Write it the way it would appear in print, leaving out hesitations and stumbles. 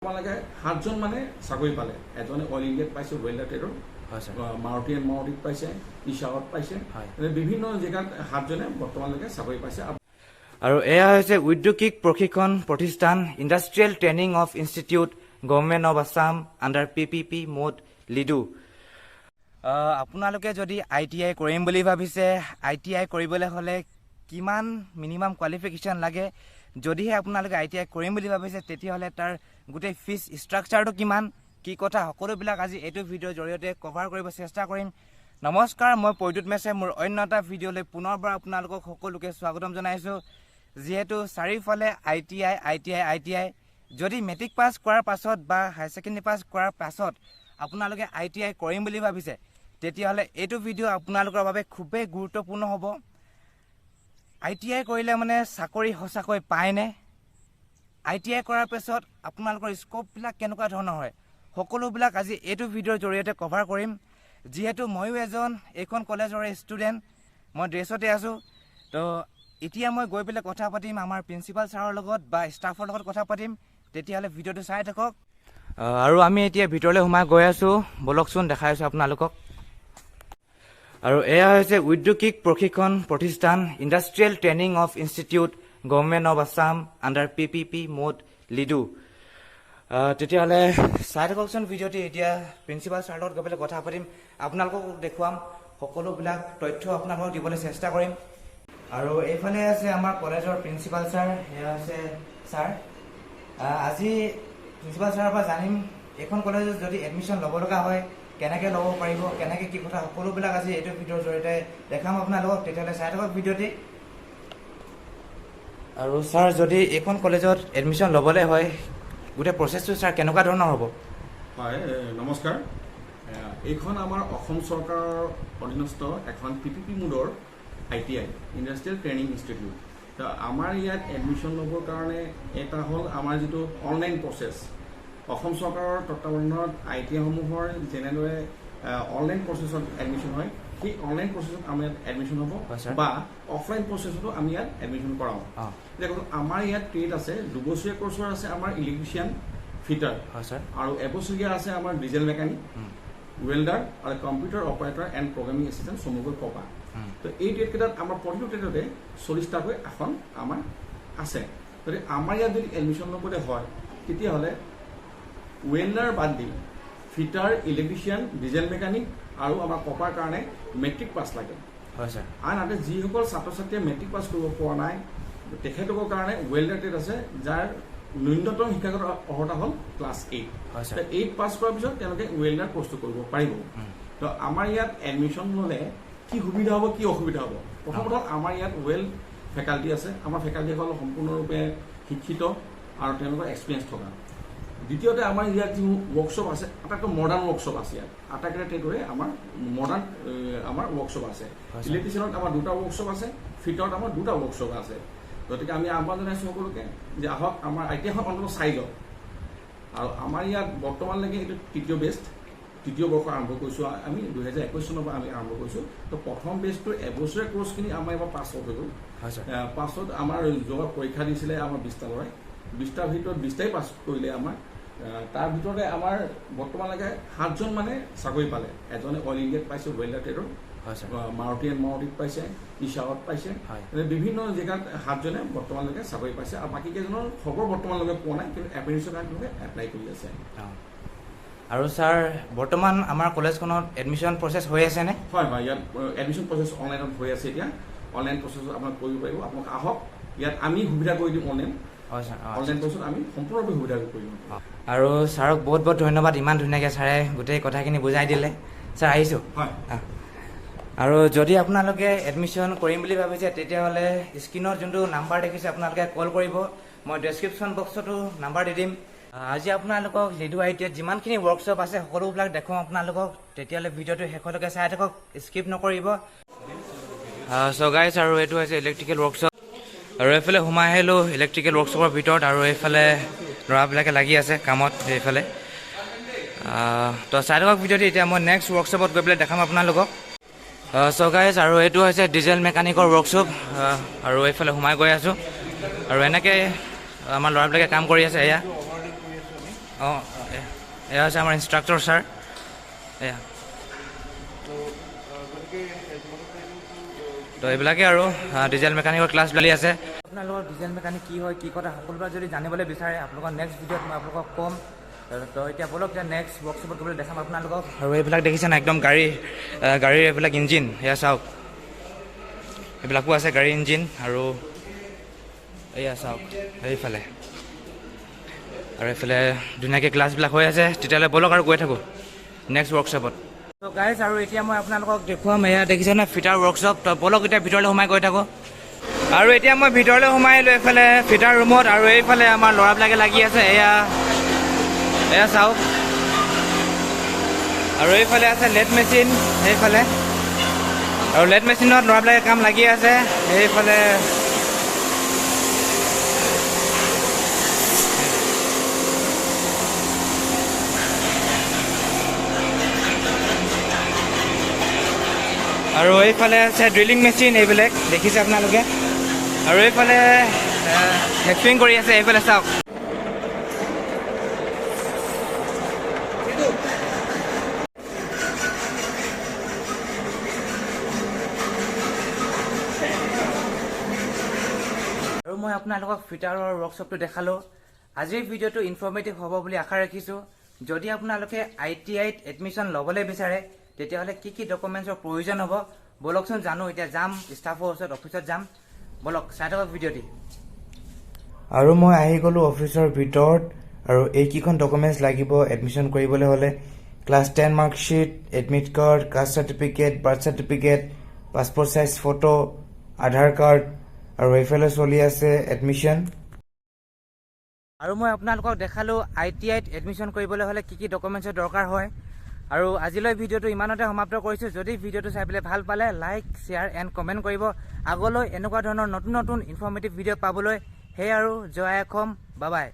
বৰ্তমানলৈকে সাতজন মানে চাকৰি পালে। এজনে অইল ইণ্ডিয়াত পাইছে ৱেল্ডাৰ ট্ৰেডৰ, হয় ছাৰ মাৰুতি এণ্ড মাৰুতিত পাইছে, ইছাৰত পাইছে। এনে বিভিন্ন জেগাত সাতজনে বৰ্তমানলৈকে চাকৰি পাইছে। আৰু এয়া হৈছে উদ্যোগিক প্ৰশিক্ষণ প্ৰতিষ্ঠান, Industrial Training of Institute, Government of Assam, under PPP mode, Ledo. আপোনালোকে যদি আইটিআই কৰিম বুলি ভাবিছে, আইটিআই কৰিবলৈ হ'লে কিমান মিনিমাম কোৱালিফিকেশ্যন লাগে, যদিহে আপোনালোকে আইটিআই কৰিম বুলি ভাবিছে, তেতিয়াহ'লে তাৰ গোটেই ফিজ ষ্ট্ৰাকচাৰটো কিমান, কি কথা, সকলোবিলাক আজি এইটো ভিডিঅ'ৰ জৰিয়তে কভাৰ কৰিব চেষ্টা কৰিম। নমস্কাৰ, মই প্ৰদ্যুৎ মেছে মোৰ অন্য এটা ভিডিঅ'লৈ পুনৰবাৰ আপোনালোকক সকলোকে স্বাগতম জনাইছোঁ। যিহেতু চাৰিওফালে আইটিআই, আইটিআই, আইটিআই, যদি মেট্ৰিক পাছ কৰাৰ পাছত বা হায়াৰ ছেকেণ্ডেৰী পাছ কৰাৰ পাছত আপোনালোকে আইটিআই কৰিম বুলি ভাবিছে, তেতিয়াহ'লে এইটো ভিডিঅ' আপোনালোকৰ বাবে খুবেই গুৰুত্বপূৰ্ণ হ'ব। আইটিআই কৰিলে মানে চাকৰি সঁচাকৈ পায়নে? আইটিআই কৰাৰ পিছত আপোনালোকৰ স্ক'পবিলাক কেনেকুৱা ধৰণৰ হয়, সকলোবিলাক আজি এইটো ভিডিঅ'ৰ জৰিয়তে কভাৰ কৰিম। যিহেতু ময়ো এজন এইখন কলেজৰে ষ্টুডেণ্ট, মই ড্ৰেছতে আছোঁ। তো এতিয়া মই গৈ পেলাই কথা পাতিম আমাৰ প্ৰিন্সিপাল ছাৰৰ লগত বা ষ্টাফৰ লগত কথা পাতিম। তেতিয়াহ'লে ভিডিঅ'টো চাই থাকক। আৰু আমি এতিয়া ভিতৰলৈ সোমাই গৈ আছোঁ। ব'লকচোন, দেখাই আছোঁ আপোনালোকক। আৰু এয়া হৈছে উদ্যোগিক প্ৰশিক্ষণ প্ৰতিষ্ঠান, Industrial Training of Institute, Government of Assam, under PPP mode, Ledo. তেতিয়াহ'লে চাই থাককচোন ভিডিঅ'টি। এতিয়া প্ৰিন্সিপাল ছাৰৰ লগত গৈ পেলাই কথা পাতিম, আপোনালোকক দেখুৱাম, সকলোবিলাক তথ্য আপোনালোকক দিবলৈ চেষ্টা কৰিম। আৰু এইফালে আছে আমাৰ কলেজৰ প্ৰিন্সিপাল ছাৰ, এয়া হৈছে ছাৰ। আজি প্ৰিন্সিপাল ছাৰৰ পৰা জানিম, এইখন কলেজত যদি এডমিশ্যন ল'ব লগা হয় কেনেকৈ ল'ব পাৰিব, কেনেকৈ কি কথা, সকলোবিলাক আজি এইটো ভিডিঅ'ৰ জৰিয়তে দেখাম আপোনালোকক। তেতিয়াহ'লে চাই থাকক ভিডিঅ'টি। আৰু ছাৰ, যদি এইখন কলেজত এডমিশ্যন ল'বলৈ হয়, গোটেই প্ৰচেছটো ছাৰ কেনেকুৱা ধৰণৰ হ'ব? হয়, নমস্কাৰ। এইখন আমাৰ অসম চৰকাৰৰ অধীনস্থ এখন পিপিপি মোডৰ আইটিআই, ইণ্ডাষ্ট্ৰিয়েল ট্ৰেইনিং ইনষ্টিটিউট। তো আমাৰ ইয়াত এডমিশ্যন ল'বৰ কাৰণে এটা হ'ল আমাৰ যিটো অনলাইন প্ৰচেছ। অসম চৰকাৰৰ তত্বাৱধানত আইটিআইসমূহৰ যেনেদৰে অনলাইন প্ৰচেছত এডমিশ্যন হয়, সেই অনলাইন প্ৰচেছত আমাৰ ইয়াত এডমিশ্যন হ'ব হয়, ছাৰ। বা অফলাইন প্ৰচেছতো আমি ইয়াত এডমিশ্যন কৰাওঁ। এতিয়া কথা, আমাৰ ইয়াত ট্ৰেড আছে, 2 বছৰীয়া কৰ্চৰ আছে আমাৰ ইলেক্ট্ৰিচিয়ান, ফিটাৰ হয় ছাৰ আৰু এবছৰীয়া আছে আমাৰ ডিজেল মেকানিক, ৱেল্ডাৰ আৰু computer operator and programming assistant, চমুকৈ কপা। তো এই ট্ৰেডকেইটাত আমাৰ প্ৰতিটো ট্ৰেডতে 40টাকৈ আসন আমাৰ আছে। গতিকে আমাৰ ইয়াত যদি এডমিশ্যন ল'বলৈ হয়, তেতিয়াহ'লে ৱেল্ডাৰ বাদ দি ফিটাৰ, ইলেক্ট্ৰিচিয়ান, ডিজেল মেকানিক আৰু আমাৰ কপাৰ কাৰণে মেট্ৰিক পাছ লাগে। হয় ছাৰ আনহাতে যিসকল ছাত্ৰ ছাত্ৰীয়ে মেট্ৰিক পাছ কৰিব পৰা নাই, তেখেতলোকৰ কাৰণে ৱেল্ডাৰ ট্ৰেড আছে, যাৰ ন্যূনতম শিক্ষাগত অৰ্হতা হ'ল ক্লাছ 8। হয় ছাৰ 8 পাছ কৰাৰ পিছত তেওঁলোকে ৱেল্ডাৰ কৰ্চটো কৰিব পাৰিব। তো আমাৰ ইয়াত এডমিশ্যন ল'লে কি সুবিধা হ'ব, কি অসুবিধা হ'ব? প্ৰথমত হ'ল আমাৰ ইয়াত ৱেল ফেকাল্টি আছে। আমাৰ ফেকাল্টিসকল সম্পূৰ্ণৰূপে শিক্ষিত আৰু তেওঁলোকৰ এক্সপিৰিয়েঞ্চ থকা। দ্বিতীয়তে আমাৰ ইয়াত যি ৱৰ্কশ্বপ আছে, আটাইতকৈ মডাৰ্ণ ৱৰ্কশ্বপ আছে ইয়াত। আটাইকেইটা ট্ৰেডৰে আমাৰ মডাৰ্ণ আমাৰ ৱৰ্কশ্বপ আছে। হয়, ছাৰ। ইলেক্ট্ৰিচিয়ানত আমাৰ দুটা ৱৰ্কশ্বপ আছে, ফিটাৰত আমাৰ দুটা ৱৰ্কশ্বপ আছে। গতিকে আমি আহ্বান জনাইছোঁ সকলোকে যে আহক, আমাৰ আইটিআইখন অন্ততঃ চাই যাওক। আৰু আমাৰ ইয়াত বৰ্তমানলৈকে এইটো তৃতীয় বেচ, তৃতীয় বৰ্ষ আৰম্ভ কৰিছোঁ আমি। 2021 চনৰ পৰা আমি আৰম্ভ কৰিছোঁ। তো প্ৰথম বেচটোৰ এবছৰীয়া কৰ্চখিনি আমাৰ এইবাৰ পাছ আউট হৈ গ'ল। হয় ছাৰ পাছত আমাৰ যোৱা পৰীক্ষা দিছিলে আমাৰ 20টা ল'ৰাই, 20টাৰ ভিতৰত 20টাই পাছ কৰিলে আমাৰ। তাৰ ভিতৰতে আমাৰ বৰ্তমানলৈকে সাতজন মানে চাকৰি পালে। এজনে অইল ইণ্ডিয়াত পাইছে ৱেল্ডাৰ ট্ৰেডৰ, হয় ছাৰ মাৰুতি এণ্ড মাৰুতিত পাইছে, ইছাৰত পাইছে। এনে বিভিন্ন জেগাত সাতজনে বৰ্তমানলৈকে চাকৰি পাইছে আৰু বাকী কেইজনৰ খবৰ বৰ্তমানলৈকে পোৱা নাই, কিন্তু এপ্ৰেণ্টিছৰ কাৰণে তেওঁলোকে এপ্লাই কৰি আছে। আৰু ছাৰ, বৰ্তমান আমাৰ কলেজখনত এডমিশ্যন প্ৰচেছ হৈ আছেনে? হয়, ইয়াত এডমিশ্যন প্ৰচেছ অনলাইনত হৈ আছে। এতিয়া অনলাইন প্ৰচেছত আপোনাক কৰিব পাৰিব। আপোনালোক আহক, ইয়াত আমি সুবিধা কৰি দিম অনলাইন। হয় ছাৰ। অনলাইন প্ৰচেছত আমি সম্পূৰ্ণৰূপে সুবিধা কৰি দিম। আৰু ছাৰক বহুত বহুত ধন্যবাদ, ইমান ধুনীয়াকৈ ছাৰে গোটেই কথাখিনি বুজাই দিলে। ছাৰ, আহিছোঁ। হয়। আৰু যদি আপোনালোকে এডমিশ্যন কৰিম বুলি ভাবিছে, তেতিয়াহ'লে স্ক্ৰীণত যোনটো নাম্বাৰ দেখিছে, আপোনালোকে কল কৰিব। মই ডেছক্ৰিপশ্যন বক্সতো নাম্বাৰ দি দিম। আজি আপোনালোকক লিডু আইটিআইত যিমানখিনি ৱৰ্কশ্বপ আছে, সকলোবিলাক দেখুৱাম আপোনালোকক। তেতিয়াহ'লে ভিডিঅ'টো শেষলৈকে চাই থাকক, স্কিপ নকৰিব। চ' গাইজ, আৰু এইটো হৈছে ইলেক্ট্ৰিকেল ৱৰ্কশ্বপ। আৰু এইফালে সোমাই আহিলোঁ ইলেক্ট্ৰিকেল ৱৰ্কশ্বপৰ ভিতৰত আৰু এইফালে ল'ৰাবিলাকে লাগি আছে কামত এইফালে। তো চাই থাকক ভিডিঅ'টো। এতিয়া মই নেক্সট ৱৰ্কশ্বপত গৈ পেলাই দেখাম আপোনালোকক। চ' গাইজ, আৰু এইটো হৈছে ডিজেল মেকানিকৰ ৱৰ্কশ্বপ। আৰু এইফালে সোমাই গৈ আছোঁ আৰু এনেকৈ আমাৰ ল'ৰাবিলাকে কাম কৰি আছে এয়া। অঁ, এয়া হৈছে আমাৰ ইনষ্ট্ৰাক্টৰ ছাৰ এয়া। তো এইবিলাকে আৰু ডিজেল মেকানিকৰ ক্লাছ চলি আছে। আপোনালোকৰ ডিজেল মেকানিক কি হয়, কি কথা, সকলোবিলাক যদি জানিবলৈ বিচাৰে, আপোনালোকৰ নেক্সট ভিডিঅ'ত মই আপোনালোকক ক'ম। তো এতিয়া ব'লক, এতিয়া নেক্সট ৱৰ্কশ্বপত গ'বলৈ দেখাম আপোনালোকক। আৰু এইবিলাক দেখিছে নাই, একদম গাড়ীৰ এইবিলাক ইঞ্জিন, এয়া চাওক, এইবিলাকো আছে গাড়ীৰ ইঞ্জিন। আৰু এয়া চাওক সেইফালে, আৰু এইফালে ধুনীয়াকৈ ক্লাছবিলাক হৈ আছে। তেতিয়াহ'লে ব'লক আৰু গৈ থাকোঁ নেক্সট ৱৰ্কশ্বপত। তো গাইজ, আৰু এতিয়া মই আপোনালোকক দেখুৱাম, এয়া দেখিছে নে, ফিটাৰ ৱৰ্কশ্বপ। তো ব'লক, এতিয়া ভিতৰলৈ সোমাই গৈ থাকোঁ। আৰু এতিয়া মই ভিতৰলৈ সোমাই আহিলোঁ এইফালে ফিটাৰ ৰুমত। আৰু এইফালে আমাৰ ল'ৰাবিলাকে লাগি আছে, এয়া এয়া চাওক। আৰু এইফালে আছে লেথ মেচিন সেইফালে, আৰু লেথ মেচিনত ল'ৰাবিলাকে কাম লাগি আছে সেইফালে। আৰু এইফালে আছে ড্ৰিলিং মেচিন, এইবিলাক দেখিছে আপোনালোকে। আৰু এইফালে হেক্সিং কৰি আছে, এইফালে চাওক। আৰু মই আপোনালোকক ফিটাৰৰ ৱৰ্কশ্বপটো দেখালোঁ। আজিৰ ভিডিঅ'টো ইনফৰ্মেটিভ হ'ব বুলি আশা ৰাখিছোঁ। যদি আপোনালোকে আইটিআইত এডমিশ্যন ল'বলৈ বিচাৰে, তেতিয়াহ'লে কি কি ডকুমেণ্টছৰ প্ৰয়োজন হ'ব, ব'লকচোন জানো। এতিয়া যাম ষ্টাফৰ ওচৰত, অফিচত যাম। ব'লক, চাই থাকক ভিডিঅ'টি। আৰু মই আহি গ'লোঁ অফিচৰ ভিতৰত। আৰু এইকেইখন ডকুমেণ্টছ লাগিব এডমিশ্যন কৰিবলৈ হ'লে: class 10 marksheet, admit card, caste certificate, birth certificate, passport size photo, Aadhaar card. আৰু এইফালে চলি আছে এডমিশ্যন। আৰু মই আপোনালোকক দেখালোঁ আইটিআইত এডমিশ্যন কৰিবলৈ হ'লে কি কি ডকুমেণ্টছৰ দৰকাৰ হয়। আৰু আজিলৈ ভিডিঅ'টো ইমানতে সমাপ্ত কৰিছোঁ। যদি ভিডিঅ'টো চাই পেলাই ভাল পালে, লাইক, শ্বেয়াৰ এণ্ড কমেণ্ট কৰিব। আগলৈ এনেকুৱা ধৰণৰ নতুন নতুন ইনফৰ্মেটিভ ভিডিঅ' পাবলৈ। সেয়ে আৰু, জয় অসম, বাই বাই।